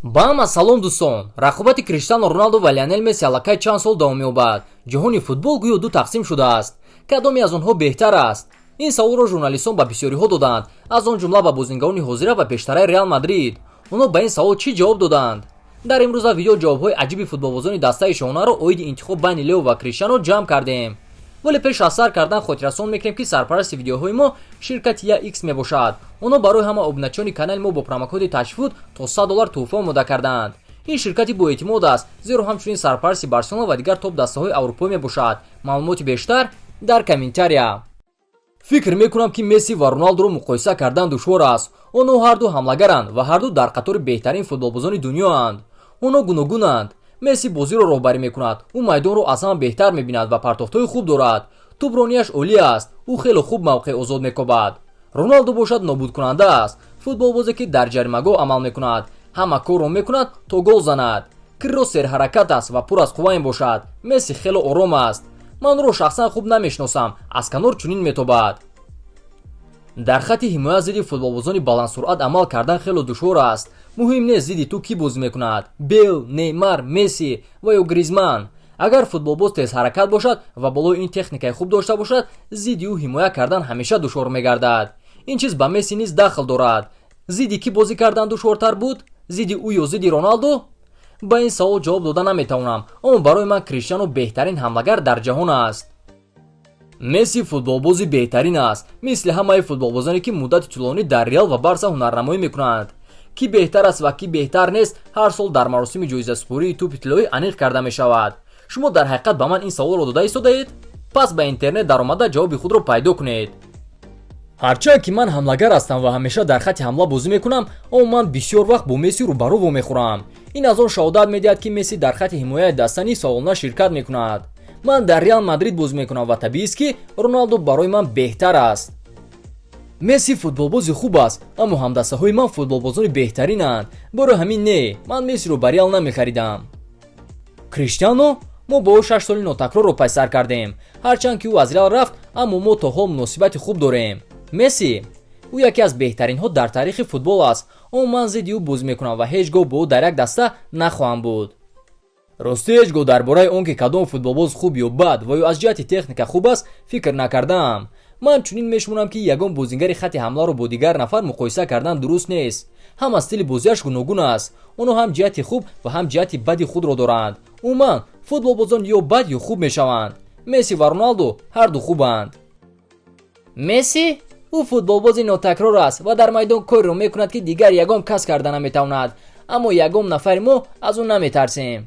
Ба ҳама салом, дӯстон! Рақобати Криштиану Роналду ва Лионел Месси аллакай чанд сол давом меёбад. Ҷаҳони футбол гӯё ду тақсим шудааст. Кадоме аз онҳо беҳтар аст? Ин саволро журналистон ба бисёриҳо доданд, аз он ҷумла ба бозингарони ҳозира ва пештараи Реал Мадрид. Онҳо ба ин савол чӣ ҷавоб доданд? Дар имрӯза видео ҷавобҳои аҷиби футболбозони дастаи шоҳонаро оиди интихоб байни Лео ва Криштиано ҷамъ кардем. Вале пеш аз сар кардан хотиррасон мекунем, ки сарпарасти видеоҳои мо ширкати X мебошад. Онҳо барои ҳама обуначиёни канали мо бо промокоди ТАЧФУТ то 100 доллар тӯҳфа омода кардаанд. Ин ширкати боэътимод аст, зеро ҳамчунин сарпарасти Барселона ва дигар топ дастаҳои аврупоӣ мебошад. Маълумоти бештар дар комментария. Фикр мекунам, ки Месси ва Роналдуро муқоиса кардан душвор аст. Онҳо ҳарду ҳамлагаранд ва ҳарду дар қатори беҳтарин футболбозони дунёанд. Онҳо гуногунанд. Месси бозиро роҳбарӣ мекунад. Ӯ майдонро аз ҳама беҳтар мебинад ва партофтҳои хуб дорад. Тӯбронияш олӣ аст. Ӯ хеле хуб мавқеъ озод мекобад. Роналду бошад, нобудкунанда аст, футболбозе, ки дар ҷаримагоҳ амал мекунад, ҳама корро мекунад, то гол занад. Криро серҳаракат аст ва пур аз қувва мебошад. Месси хеле ором аст. Ман ӯро шахсан хуб намешиносам, аз канор чунин метобад. Дар хатти ҳимоя зидди футболбозони баландсуръат амал кардан хеле душвор аст. Муҳим нест, зидди ту кӣ бозӣ мекунад: Бейл, Неймар, Месси ва ё Гризман. Агар футболбоз тезҳаракат бошад ва болои ин техникаи хуб дошта бошад, зидди ӯ ҳимоя кардан ҳамеша душвор мегардад. Ин чиз ба Месси низ дахл дорад. Зидди кӣ бозӣ кардан душвортар буд, зидди ӯ ё зидди Роналдо? Ба ин савол ҷавоб дода наметавонам, аммо барои ман Криштиану беҳтарин ҳамлагар дар ҷаҳон аст. Месси футболбози беҳтарин аст, мисли ҳамаи футболбозоне, ки муддати тӯлонӣ дар Реал ва Барса ҳунарнамоӣ мекунанд. Кӣ беҳтар аст ва кӣ беҳтар нест, ҳар сол дар маросими ҷоизасупории тӯпи тиллоӣ аниқ карда мешавад. Шумо дар ҳақиқат ба ман ин саволро дода истодаед? Пас ба интернет даромада ҷавоби худро пайдо кунед. Ҳарчанд ки ман ҳамлагар ҳастам ва ҳамеша дар хатти ҳамла бозӣ мекунам, аммо ман бисёр вақт бо Месси рӯбарӯ вомехӯрам. Ин аз он шаҳодат медиҳад, ки Месси дар хатти ҳимояи даста низ фаъолона ширкат мекунад. Ман дар Реал Мадрид бозӣ мекунам ва табиист, ки Роналдо барои ман беҳтар аст. Месси футболбози хуб аст, аммо ҳамдастаҳои ман футболбозони беҳтаринанд. Барои ҳамин не, ман Мессиро ба Реал намехаридам. Криштиано? Мо бо ӯ 6 соли нотакрорро пайсар кардем. Ҳарчанд ки ӯ аз Реал рафт, аммо мо то ҳол муносибати хуб дорем. Месси? Ӯ яке аз беҳтаринҳо дар таърихи футбол аст, аммо ман зидди ӯ бозӣ мекунам ва ҳеҷ гоҳ бо ӯ дар як даста нахоҳам буд. Ростӣ, ҳеҷ гоҳ дар бораи он ки кадом футболбоз хуб ё бад ва ё аз ҷиҳати техника хуб аст, фикр накардаам. Ман чунин мешуморам, ки ягон бозингари хатти ҳамларо бо дигар нафар муқоиса кардан дуруст нест. Ҳама стили бозиаш гуногун аст. Онҳо ҳам ҷиҳати хуб ва ҳам ҷиҳати бади худро доранд. Умуман, футболбозон ё бад, ё хуб мешаванд. Месси ва Роналдо ҳарду хубанд. Месси? Ӯ футболбози нотакрор аст ва дар майдон корро мекунад, ки дигар ягон кас карда наметавонад, аммо ягон нафари мо аз ӯ наметарсем.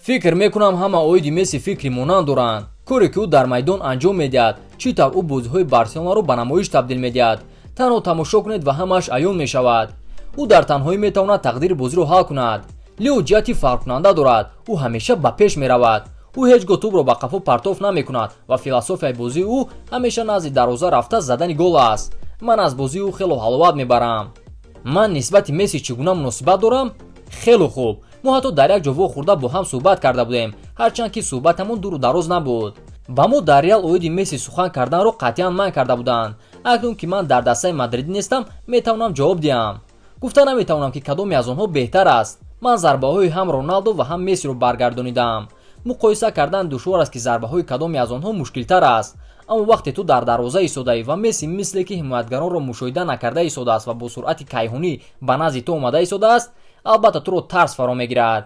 Фикр мекунам, ҳама оиди Месси фикри монанд доранд. Коре, ки ӯ дар майдон анҷом медиҳад, чӣ тавр ӯ бозиҳои Барселонаро ба намоиш табдил медиҳад, танҳо тамошо кунед ва ҳамааш аён мешавад. Ӯ дар танҳоӣ метавонад тақдири бозиро ҳал кунад. Лео ҷиҳати фарқкунанда дорад. Ӯ ҳамеша ба пеш меравад. Ӯ ҳеҷ гоҳ тӯбро ба қафо партоф намекунад ва философияи бозии ӯ ҳамеша назди дарвоза рафта задани гол аст. Ман аз бозии ӯ хело ҳаловат мебарам. Ман нисбати Месси чӣ гуна муносибат дорам? Хело хуб. Мо ҳатто дар як ҷо вохӯрда бо ҳам суҳбат карда будем, ҳарчанд ки суҳбатамон дуру дароз набуд. Ба мо дар Реал оиди Месси сухан карданро қатъиян манъ карда буданд. Акнун ки ман дар дастаи мадридӣ нестам, метавонам ҷавоб диҳам. Гуфта наметавонам, ки кадоме аз онҳо беҳтар аст. Ман зарбаҳои ҳам Роналдо ва ҳам Мессиро баргардонидаам. Муқоиса кардан душвор аст, ки зарбаҳои кадоме аз онҳо мушкилтар аст. Аммо вақте ту дар дарвоза истодаӣ ва Месси мисле ки ҳимоятгаронро мушоҳида накарда истодааст ва бо суръати кайҳонӣ ба назди ту омада истодааст, албатта, туро тарс фаро мегирад.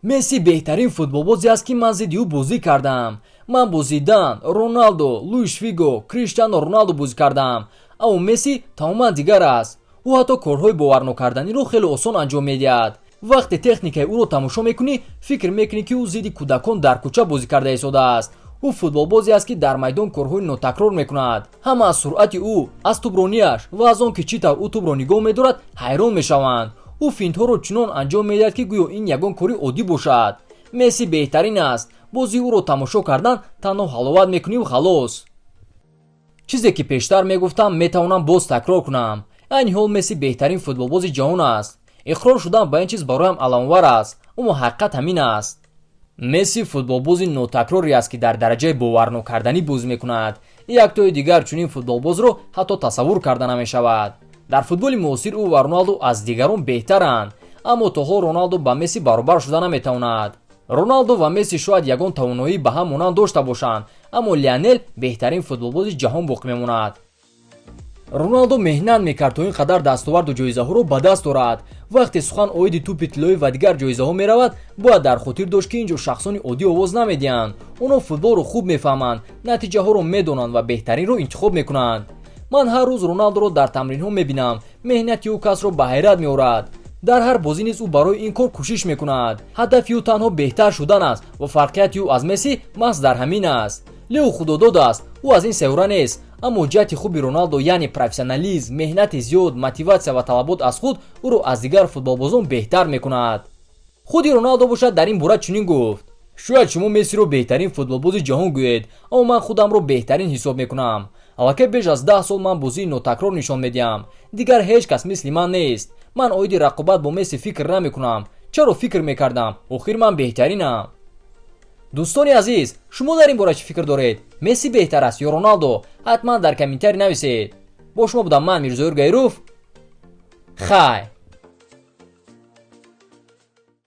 Месси беҳтарин футболбозе аст, ки ман зидди ӯ бозӣ кардам. Ман бо Зидан, Роналдо, Луиш Фиго, Криштиано Роналдо бозӣ кардам, аммо Месси тамоман дигар аст. Ӯ ҳатто корҳои боварнокарданиро хеле осон анҷом медиҳад. Вақте техникаи ӯро тамошо мекунӣ, фикр мекунӣ, ки ӯ зидди кӯдакон дар кӯча бозӣ карда истодааст. Ӯ футболбозе аст, ки дар майдон корҳои нотакрор мекунад. Ҳама аз суръати ӯ, аз тӯбронияш ва аз он ки чӣ тавр ӯ тӯбро нигоҳ медорад, ҳайрон мешаванд. Ӯ финтҳоро чунон анҷом медиҳад, ки гӯё ин ягон кори оддӣ бошад. Месси беҳтарин аст. Бозии ӯро тамошо кардан танҳо ҳаловат мекуниву халос. Чизе ки пештар мегуфтам, метавонам боз такрор кунам: айни ҳол Месси беҳтарин футболбози ҷаҳон аст. Иқрор шудан ба ин чиз бароям аламовар аст, аммо ҳақиқат ҳамин аст. Месси футболбози нотакроре аст, ки дар дараҷаи боварнокарданӣ бозӣ мекунад. Яктои дигар чунин футболбозро ҳатто тасаввур карда намешавад. Дар футболи муосир ӯ ва Роналдо аз дигарон беҳтаранд. Аммо то ҳол Роналдо ба Месси баробар шуда наметавонад. Роналдо ва Месси шояд ягон тавоноӣ ба ҳам монанд дошта бошанд, аммо Лионел беҳтарин футболбози ҷаҳон боқӣ мемонад. Роналдо меҳнат мекард, то ин қадар дастоварду ҷоизаҳоро ба даст орад. Вақте сухан оиди тӯпи тиллоӣ ва дигар ҷоизаҳо меравад, бояд дар хотир дошт, ки ин ҷо шахсони оддӣ овоз намедиҳанд. Онҳо футболро хуб мефаҳманд, натиҷаҳоро медонанд ва беҳтаринро интихоб мекунанд. Ман ҳар рӯз Роналдоро дар тамринҳо мебинам. Меҳнати ӯ касро ба ҳайрат меорад. Дар ҳар бозӣ низ ӯ барои ин кор кӯшиш мекунад. Ҳадафи ӯ танҳо беҳтар шудан аст ва фарқияти ӯ аз Месси маҳз дар ҳамин аст. Лео худодод аст, ӯ аз ин сайёра нест, аммо ҷиҳати хуби Роналдо, яъне профессионализм, меҳнати зиёд, мотиватсия ва талабот аз худ ӯро аз дигар футболбозон беҳтар мекунад. Худи Роналдо бошад, дар ин бора чунин гуфт: «Шояд шумо Мессиро беҳтарин футболбози ҷаҳон гӯед, аммо ман худамро беҳтарин ҳисоб мекунам. Аллакай беш аз 10 сол ман бозии нотакрор нишон медиҳам. Дигар ҳеҷ кас мисли ман нест. Ман оиди рақобат бо Месси фикр намекунам. Чаро фикр мекардам? Охир ман беҳтаринам». Дӯстони азиз, шумо дар ин бора чӣ фикр доред? Месси беҳтар аст ё Роналдо? Ҳатман дар комментарий нависед. Бо шумо будам ман, Мирзоюр Гайров. Хай.